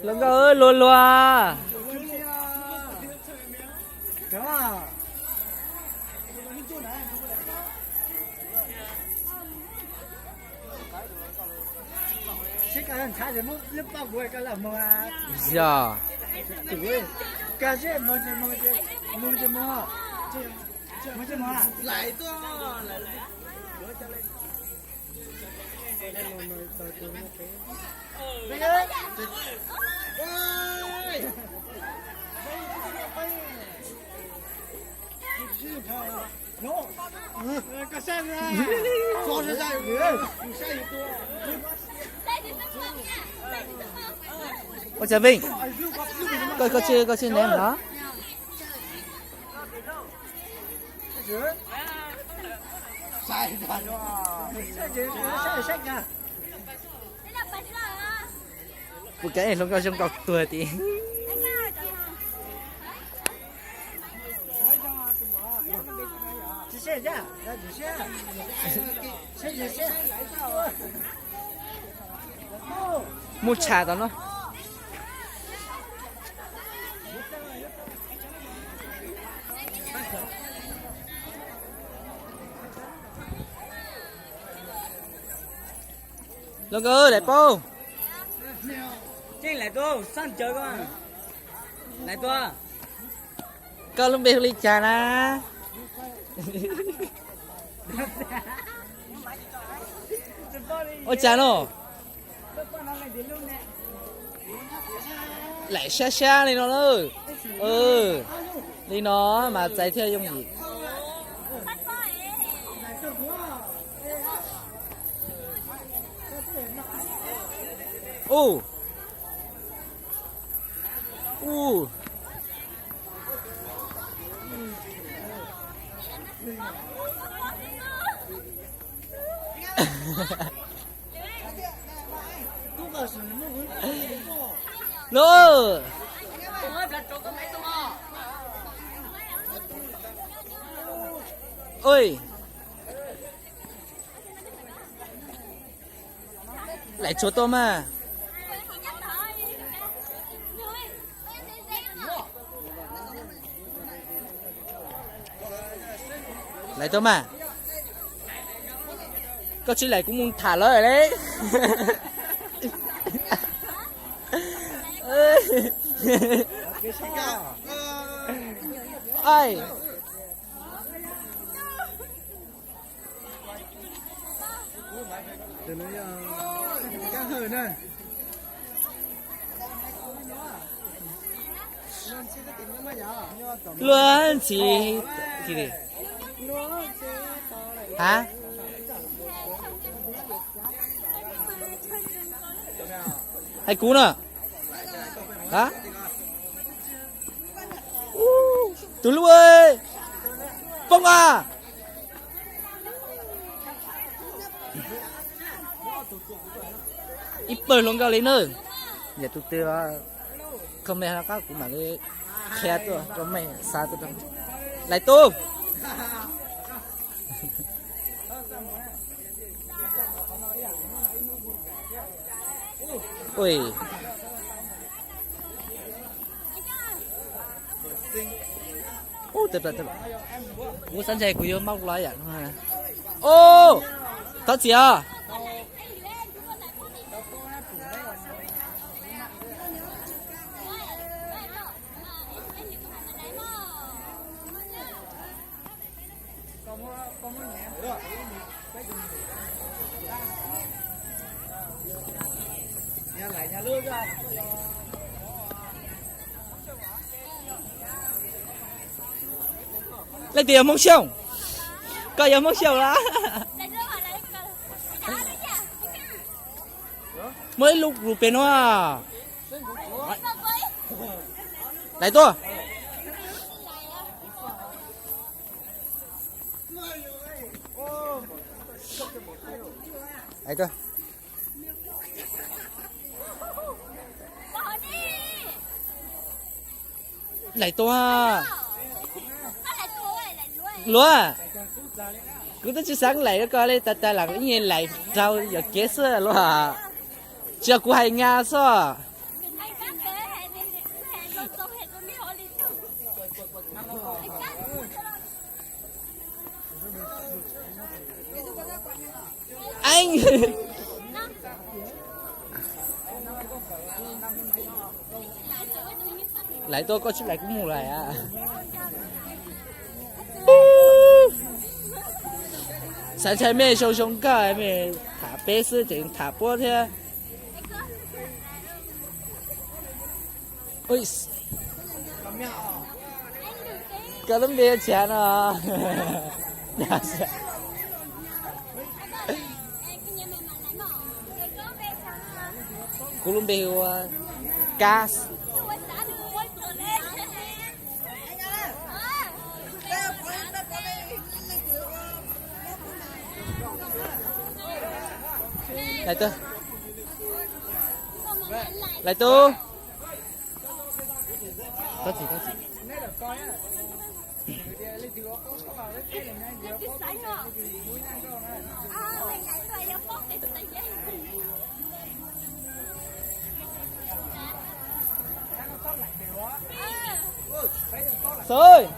Luag nkauj luag luag. Yog. Ua cas Vij, koj, koj tsis, koj tsis ntev no? Puas kev hluas nkauj zoo nkauj tuag tid. Muaj tsham tom no. Hluas nkauj, lawv paub. Koj lub npe hu li cas na? Ua cas no? Laim sab sab li no na. Li no mas txais thiaj yooj yim. Ub. Ub. Lov. Oj. Laim tsuav tuaj mas. Laim tuaj mas. Koj tsis laim kuv mus tham lawv li. Ai. Luag ntxhi ha. Hais kuv na. Tus lub poob a. Ib pawg hluas nkauj li na. Yam tus twg comment qab kuv mam li qhia tuaj rau mej xav tuaj rau. Laim tub. Ui. Kuv xav ntshe kuv yuav maub los yam no. Thov txim os. Leej twg yog Hmoob Xyooj? Koj yog Hmoob Xyooj los? Muaj ib lub lus pem no. Laim tuaj. Laim tuaj. Laim tuaj. Luag. Kuv twb tsis xaav laim rau koj li, tas tas lam ib nyuag laim raug yuam kev xwb los. Tsis yog kuv hais nyav xwb. Eeb, laim tuaj koj tsis laim kuv mus lawm a. Xav ntshai mej zoo zoo nkauj, mej tham peb xwb tseem tham puab thiab. Koj lub npe ua cas no? Kuv lub npe hu ua Kas. Laim tub, laim tub. Xwb.